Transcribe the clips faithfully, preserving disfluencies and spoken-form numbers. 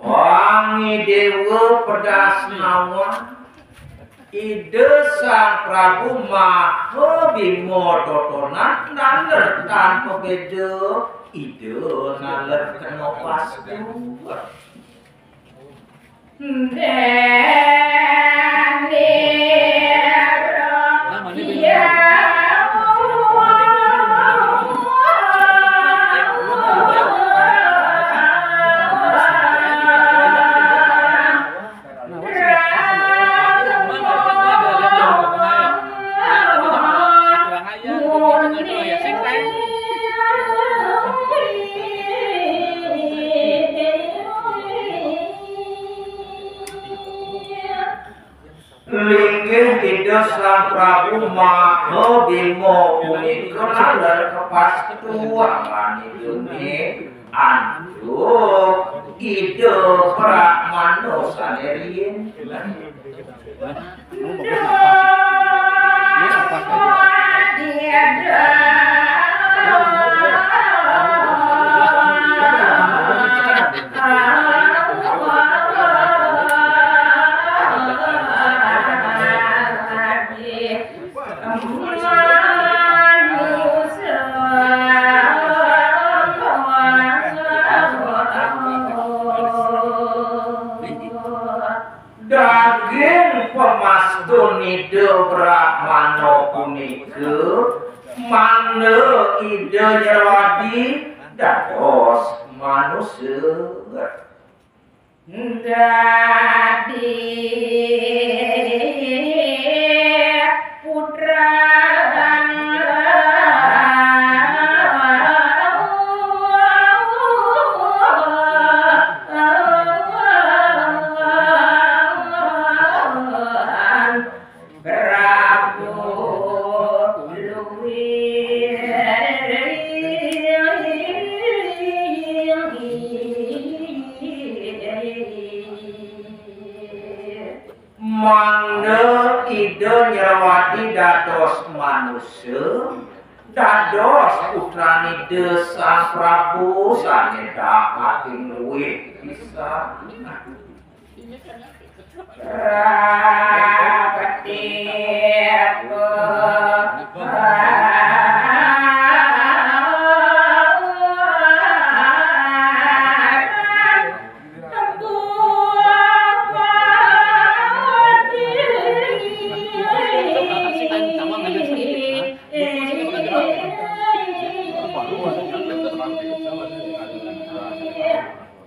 Wangi déwa pedasnawa, Ida Sang Prabu Maha Bima totonan naler tanpa béda, Ida naler kena pastu. Linggih Ida Sang Prabu Maha Bima punika naler kapastu anggane antuk Ida Brahmana sane riyin. Daging pamastun Ida Brahmana punika mangda Ida Jrawadi dados manusa. Dadi putra Prabu Luwih. Mangda Ida Jrawadi dados manusa, dados putranida Sang Prabu sane dahating luwih pisan.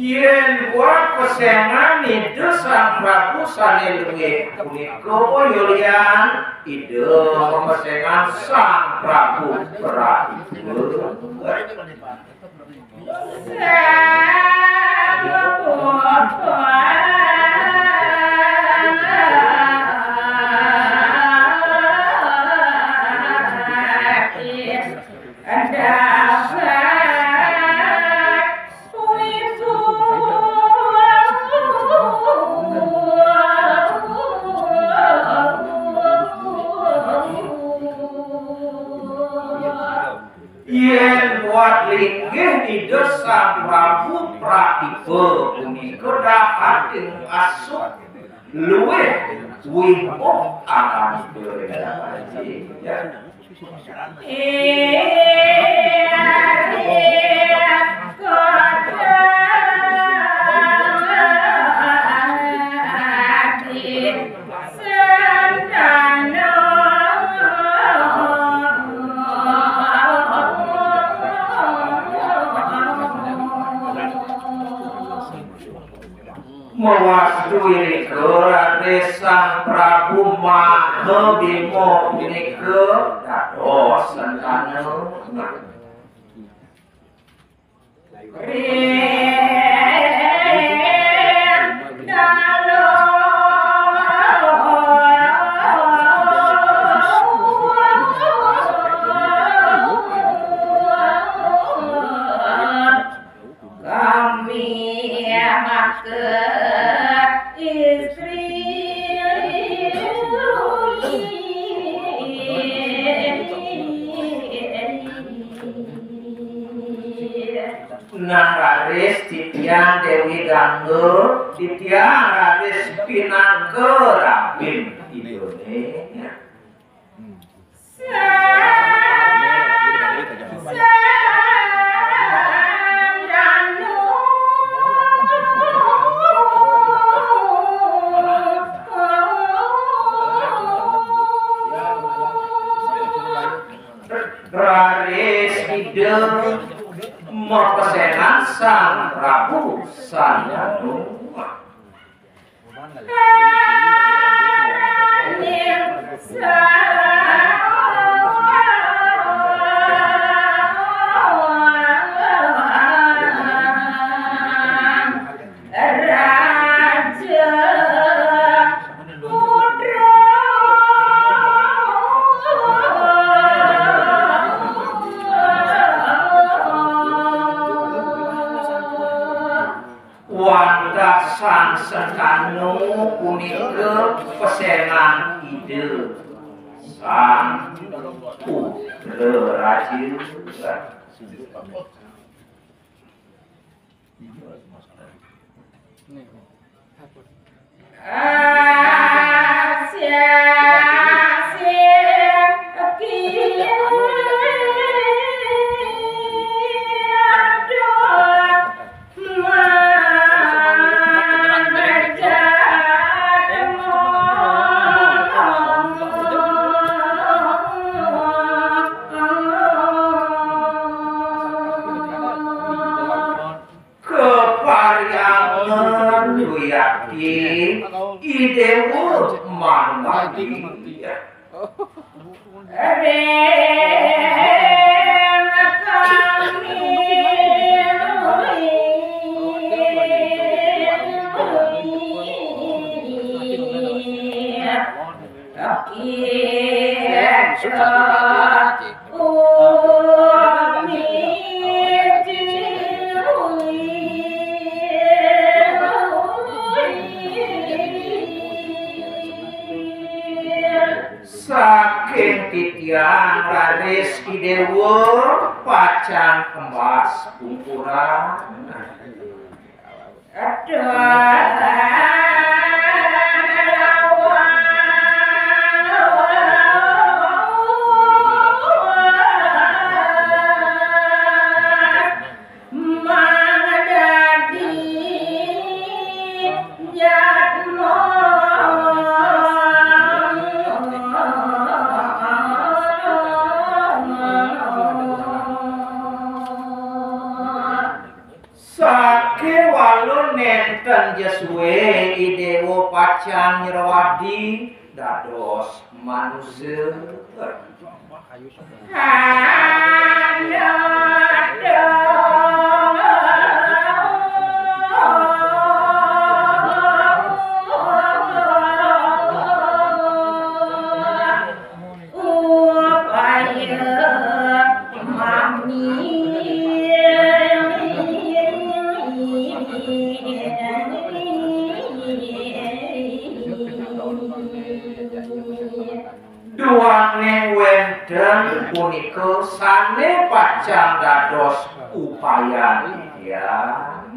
Yen buat pesengan Ida Sang Prabu sane luwih punika, Yulian, Ida pesengan Sang Prabu Prabu. Yen buat linggih Ida Sang Prabu Pratipa punika dahating asuk luwih wibuh anganipun. Mawastu irika, Raden. Sang Prabu Maha Bima punika dados sentana. Kami maka istri. Nang raris titiang Dewi Gangga, titiang raris pinaka rabin idané. Raris Ida mapesengan Sang Prabu Sandanu. Wantah Sang Sentanu punika pesengan Ida Sang Putra Raja. Kaparyangan Duyati, I Déwa Manumadi. Ring kami Saking titiang raris I Déwa pacang kembas pungkuran. Sakéwala nénten ja sué I Déwa pacang nyrawadi dados manusa. Duaning wénten punika sané pacang dados upayan titiang.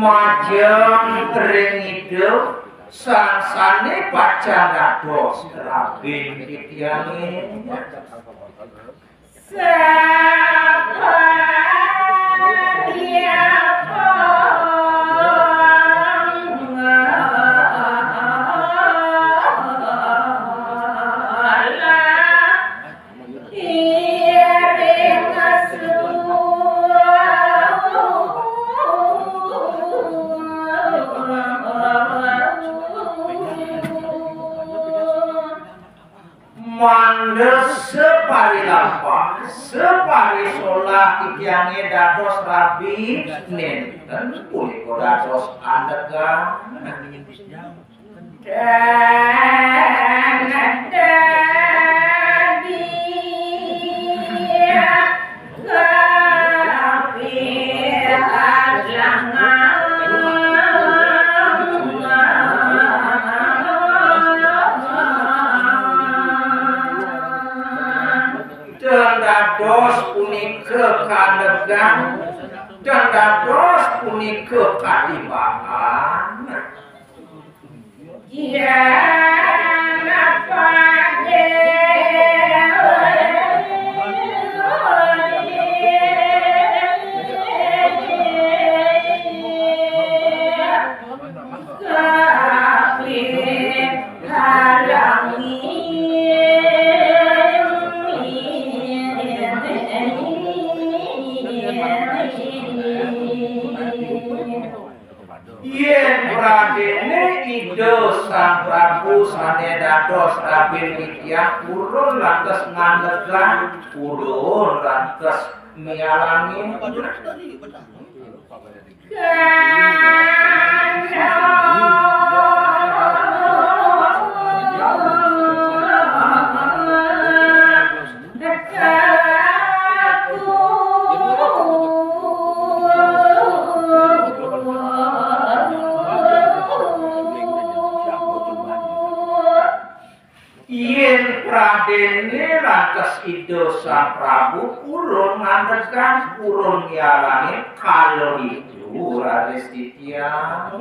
Majeng ring Ida sang sané pacang dados rabin titiangé. Mangda saparilampah, saparisolah titiangé dados rabi, nénten punika dados andegan. Ten dados punika kaandegan, ten dados punika katibakan. Yén pradéné Ida Sang Prabu sané dados rabin titiang, purun lantas ngandegan, purun lantas mialangin. Yén pradéné lantas Ida Sang Prabu purun ngandegan, purun nyalanin, kala ditu raris titiang.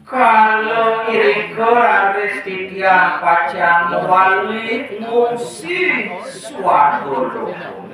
Kala irika raris titiang pacang mawali ngungsi swarga loka.